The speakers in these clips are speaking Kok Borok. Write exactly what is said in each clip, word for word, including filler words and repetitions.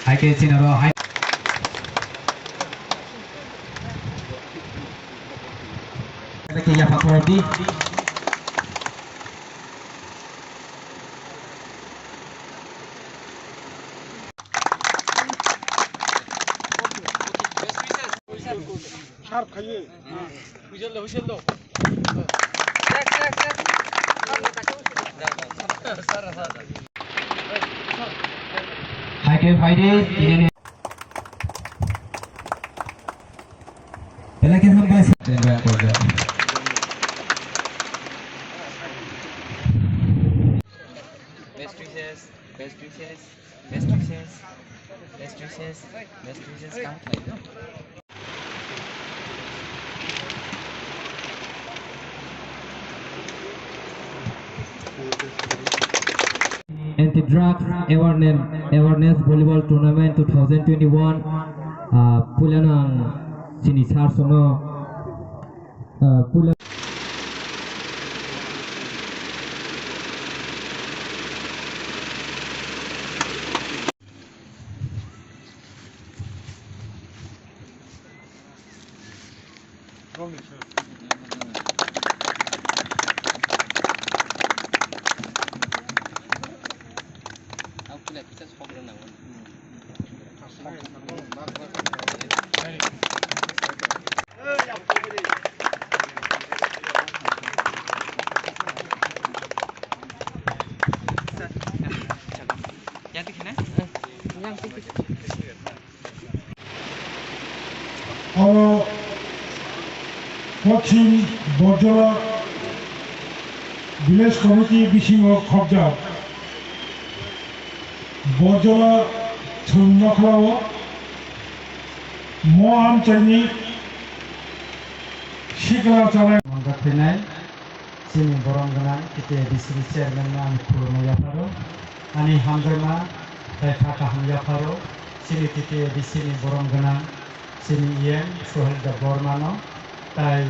Hai khe chini oro hai. Khe yapha khorokdi. Sharp khaye. Whistle do, whistle do. Hai khe phai di, tini ni. Belai khe hambai. Best wishes, best wishes, best wishes, best wishes, best wishes, kam khlai do. Anti-drug awareness, awareness volleyball tournament two thousand twenty-one, ah, puilano ang chini sir songno, ah, puila Oro Pochim Borjola Village Committee bisingo khobjak Borjola Thum Nokhlao mo amchaini sikla chalai manjak phainai. Chini borom gwnang T T A D C ni chairman no ani khulumma yapharo, ani hamjakma tei kha kaham yapharo, chini T T A D C ni borom gwnang chini E M Sohel Debbarmano, tei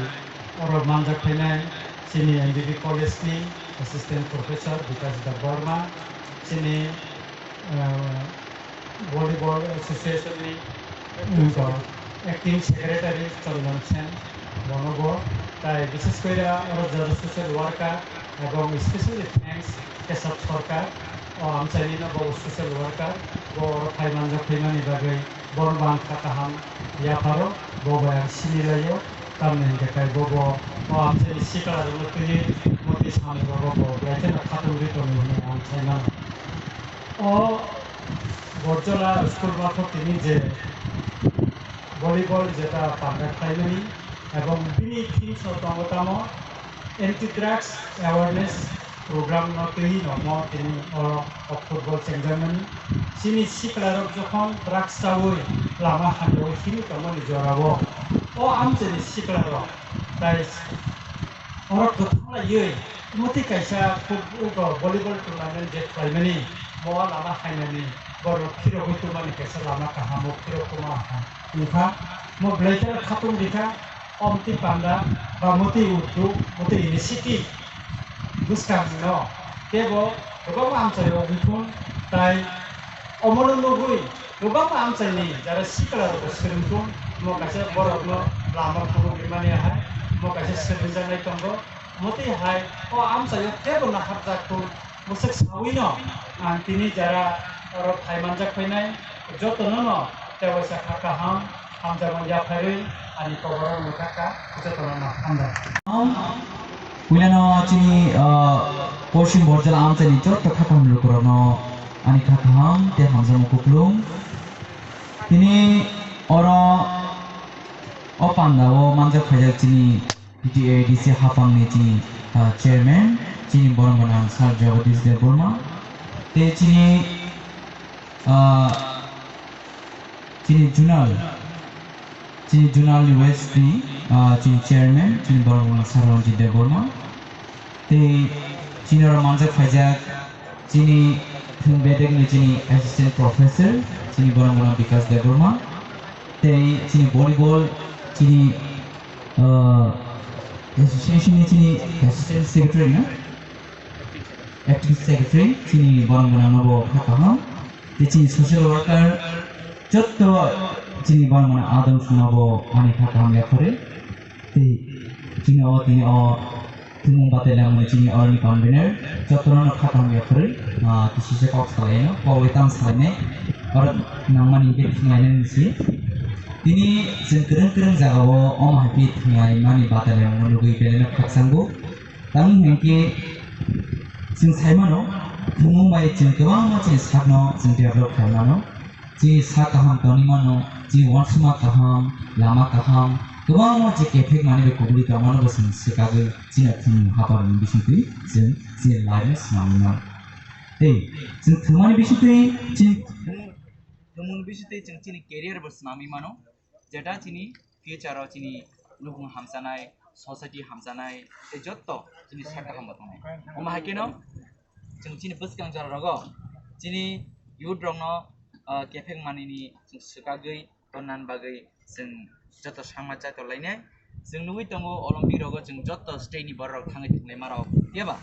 oro manjak phainai chini M B B college ni assistant professor Bikash Debbarma, chini, eh, Volleyball Association ni, mm, acting secretary Chandan Sen, bonobo, tai bishes kore oro jora social worker ebong specially thanks Kesab Sarkar, o amchaini no bo social worker, bo oro phai manjak phaimani bagwi bono bo ang kha kaham yapharo, bo bai ang sinilaio, tamni hwnkhe tai bobo o amchaini sikla rokno twiwi motwi samung rogo bo belai kheno khatungwi tongo hwnwi ang sai mano. O Borjola school mapho tini je volleyball jeta panda khlaimani ebong bini theme so tongo tamo anti drugs awareness program no twi no mo tini o, o football chengjakmani. Chini sikla rok jokhon drugs chawi lama hamjawi himwi tongmani jorao o amchaini sikla rok tai Oro kwthang laiwi, mwtwi kaisa fut-, volleyball tournament je khlaimani, mo lama hainani, borok phirogwi tongmani kaisa lama kaham, o phirok tongma wngkha. Mo belai kheno khatung rikha, o mwtwi panda, ba mwtwi uddog, mwtwi initiative bwskangno, teibo kwbangma amchaio wngthun, tai omono nugwi, Kwbangma amchaini jara sikla rokbo swrwngthung, omo kaisa borokno lama phunukgwi mani hai, omo kaisa swrwngjaknai tongo. Omo twi hai o amchaio teibo naharjakthung, bwswk sawino ang tini jara oro phai manjak phainai jotono no tei waisa kha kaham hamjakmani yaphaiwi ani koborok mwthakha jotono no hamjak. Puilano chini, ah, Porsim Borjala amchaini joto kha kaham lukurokno ani kha kaham tei hamjakmung kuplung. Tini oro o pandao manjak phaijak chini T T A D C hapangni chini, ah, chairman, chini borom gwnang Sir Jagadish Debbarma, tei chini, ah, chini zonal, chini zonal ni west ni, ah, chini chairman, chini borom gwnang Sir Ranjit Debbarma, tei chini oro manjak phaijak chini thwng bedek ni chini assistant professor, chini borom gwnang Bikash Debbarma, tei chini volleyball, chini, ah, association ni chini assistant secretary na? Acting secretary, chini borom gwnang no bo kha kaham. Tei chini social worker, Jotto chini bormani adong swnabo ani kha kaham yaphari. Tei chini o tini o thumung batai lamani chini oroni convener jotto no kha kaham yaphari. Ah, kisisa kok salaino, kok le tang salainai. Oro nangmani hingke thwnglainani si. Tini chwng kwrwng kwrwng jagao omo hai khe thwnglaimani batai lamano nugwi belai no khakchangbo. Tamni hingke chwng saimano, thumung bai chwng kwbangma chini sakno chwng develop khaimano. Chini sak kaham tongwi mano, chini uansukma kaham, lama kaham, kwbangma je kephek manwi bai kubui tongmano bo chwng swkagwi chini thumung haphar ni bisingtwi chwng chini life no swnamwi mano. Tei chwng thumani bisingtwi chini thumung ni bisingtwi chwng chini career bo swnamwi mano. Jeta chini future o chini nukung hamjanai, society hamjanai, tei jotto chini sak kaham bo tongnai. Omo hai kheno chwng chini bwskang jora rogo chini youth rokno, ah, kephek manini chwng swkagwi tonnani bagwi chwng joto sangma chaitor lainai. Chwng nugwi tongo Olympic rogo chwng joto state ni borok rok thangwi thwnglaima rok, phiya ba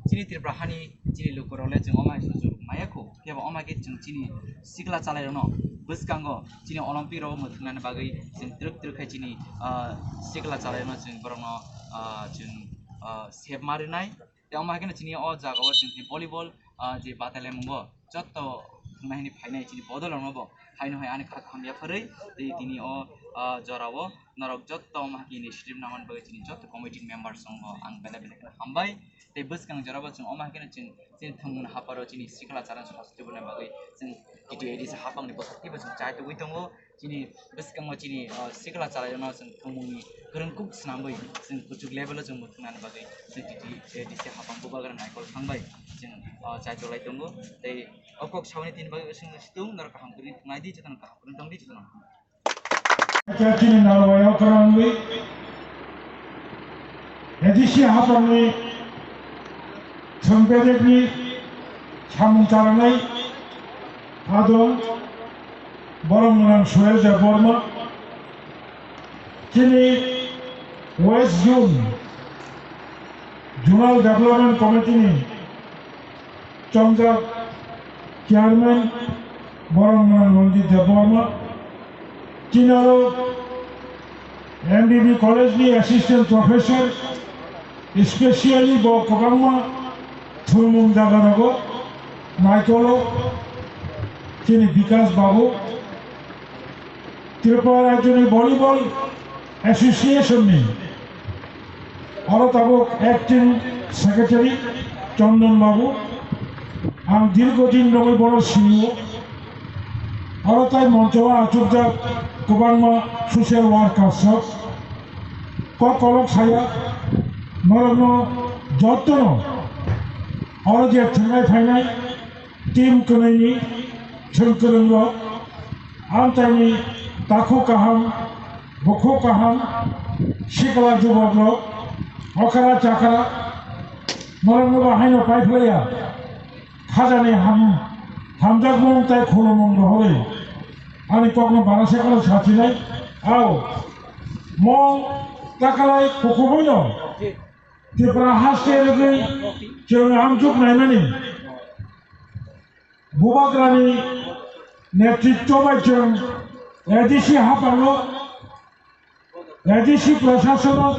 chini Tripura hani chini lukurok le chwng omo hai sujok maya kho, phiya ba omo hai khe chwng chini sikla chalairokno bwskango chini Olympic rogo mwthwngnani bagwi chwng twrwk twrwk khe chini, ah, sikla chalairokno chwng borokno, ah, chwng, ah, sep ma rwnai. Tei omo hai kheno chini o jagao chwng tini volleyball, ah, je batai laimungo jotto thwngna hini phainai chini bodol rokno bo haino hai ani kha kaham yapharwi tei tini o, ah, jorao norok jotto omo hai khe initiative nangmani bagwi chini jotto committee members rokno ang belai belai kheno hambai. Tei bwskang jorao chwng omo hai kheno chwng chini thwngmung hapharo chini sikla chara sasti bwlai bagwi chwng T T A D C haphangni bwskango chwng chai tugwi tongo. Chini bwskango chini, ah, sikla chalairokno chwng thwngmungni kwrwng kuk swnamwi chwng kuchuk level o chwng mwthwngnani bagwi chwng T T A D C haphang bubagra naikol thangbai chwng, ah, chaichuk lai tongo. Tei o kok sauni tini bagwi wngwi situng norok kaham kwrwngni thwngnai di, jotono kaham kwrwng tong di, jotono. Chini narwai o kwrwngwi A D C haphangni Chwngpedekni samung changnai adong borok mwnang Suhel Debbarma, chini West Zone Zonal Development Committee ni chongjak chairman borok mwnang Ranjit Debbarma, chini aro M B B college ni assistant professor, specially bo kwbangma thwngmung jaga rogo naikolo chini Bikas Babu, Tripura Rajyoni Volleyball Association ni oro tabuk acting secretary Chandan Babu, ang dirgo din rogwi bono singo. Oro tai moncho o achukjak kwbangma social workers rok kok kolok saya, norokno jotono oro je thwngnai phainai team kwnaini chwng kwrwngrok, amchaini takhuk kaham, bukhuk kaham, sikla jubokrok, okra chakra, norokno bo haino paiphlaiya. Khajani ham-, hamjakmung tai khulumung rohorwi ani kokno bara se kono sachinai. Ao mong takalai kukubuino Tripura haste rwgwi chwng amchuk naimani bubagrani netritwo bai chwng A D C haphango A D C prashasono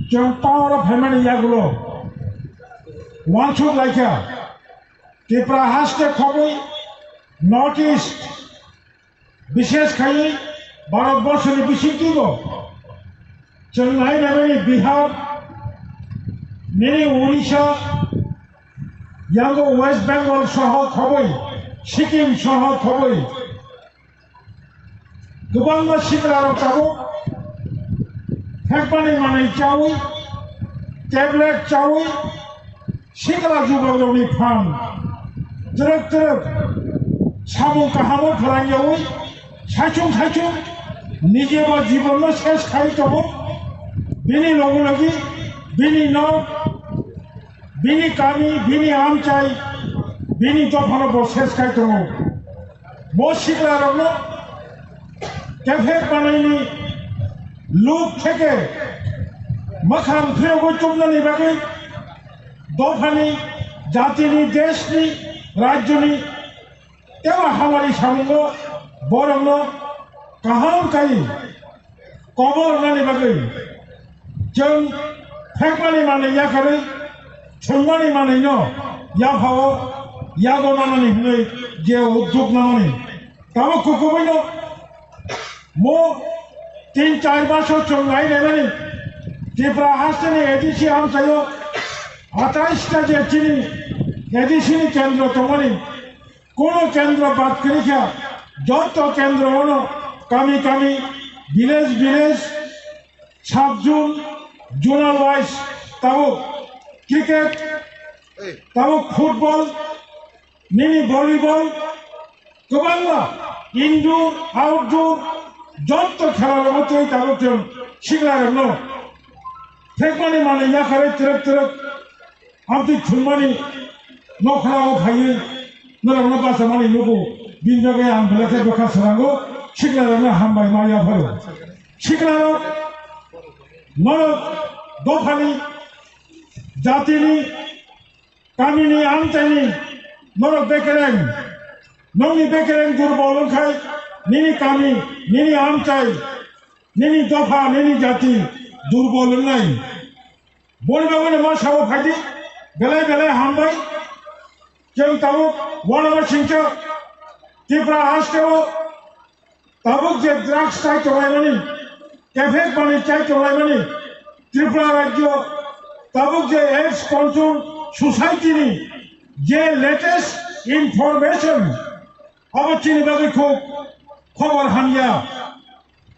chwng power o phaimani yagulo uansuk laikha. Tripura haste khobwi North East, bishesh khaiwi Bharat borshoni bisingtwibo chwng nai naimani Bihar, nini Odisha, yango West Bengal soho khobwi, Sikkim soho khobwi, kwbangma siklarok tabuk thekmani manwi chawi, tablet chawi, sikla jubakrokni phan twrwk twrwk samung kahamo phlangyawi saichung saichung nijebo jibonno ses khai tongo. Bini logi logi bini nok, bini kami, bini amchai, bini dophano bo ses khai tongo. Bo siklarokno kephek banaini luk theke mwkhang phiyogwi chumnani bagwi dophani, jatini, deshni, rajyoni teibo hamari samungo Borokno kaham kai kobor rwnani bagwi chwng phekmani manwi yakarwi chwngmani manwino yaphao yago nanani hwnwi je udduk nanani. Tamo kukubuino mo tin char maso chwng nai naimani Tripura hasteni A D C amchaio atais ta je chini A D C ni kendro tongmani, kono kendro bad kwrwi kha, joto kendro ono kami kami, village village, sub zone, zonal wise, tabuk cricket, tabuk football, nini volleyball, kwbangma indoor, outdoor, joto khela rokno tei tabuk chwng sikla rokno phekmani manwi yakarwi twrwk twrwk amtwi thwngmani nokha o phaiwi norokno bachamani nugo. Bini bagwi ang belai khe bwkha swnango, sikla rokno hambai ma yapharo. Sikla rok norok dophani, jatini, kamini, amchaini norok bekereng, nokni bekereng durbol wngkhai nini kami, nini amchai, nini dopha, nini jati durbol wngnai. Boni bagwino ma sabo phaidi, belai belai hambai. Chwng tabuk uanama singcha Tripura hasteo tabuk je drugs chai tonglaimani, kephek manwi chai tonglaimani, Tripura rajyo tabuk je AIDS control society ni je latest information, abo chini bagwi khub khobor hamya.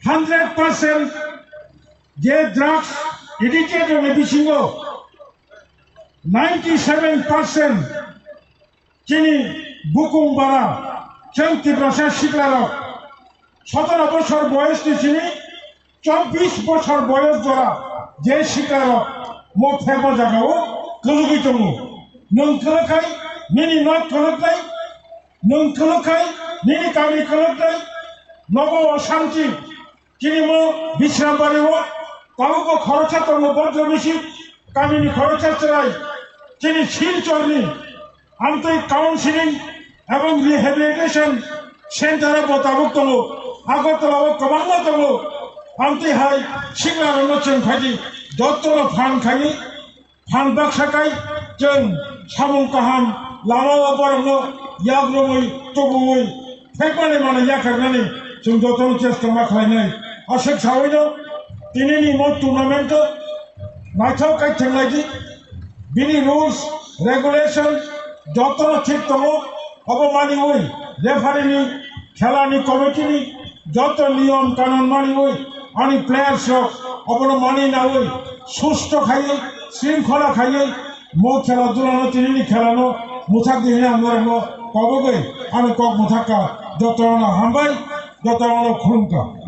Hundred percent je drugs addict rokni bisingo ninety seven percent chini bukung bara, chwng Tiprasa siklarok, sotoro bosor boyos ni simi chobbish bosor boyos jora je siklarok mo phebo jagao kwlwgwi tongo. Nwng kwlwkkhai nini nok kwlwknai, nwng kwlwkkhai nini kami kwlwknai, nogo osanti. Chini mo Bishrambari o tabuk bo khoroksa tongo, Bhadra Misi kamini khoroksa chwrai. Chini Silchorni amtwi counseling ebong rehabilitation center bo tabuk tongo, Agartala o kwbangma tongo. Amtwi hai sikla rokno chwng phaidi, jotono phan khaini, phan baksa kai chwng samung kaham lama o borokno yagrumwi tubuwi phekmani manwi yakarnani chwng jotono chesta ma khlainai. Aswk sawino tinini mo tournament o naithok kai thwnglaidi, bini rules, regulation jotono thik tongo, obo maniwi referee ni, khela ni committee ni joto niyom kanun maniwi ani players rok obono mani nawi susto khaiwi, shringkhola khaiwi mo khela dula no, tinini khela no mwthak di hwnwi ang norokno kobogwi ani kok mwthak kha. Jotono hambai, jotono khulumkha.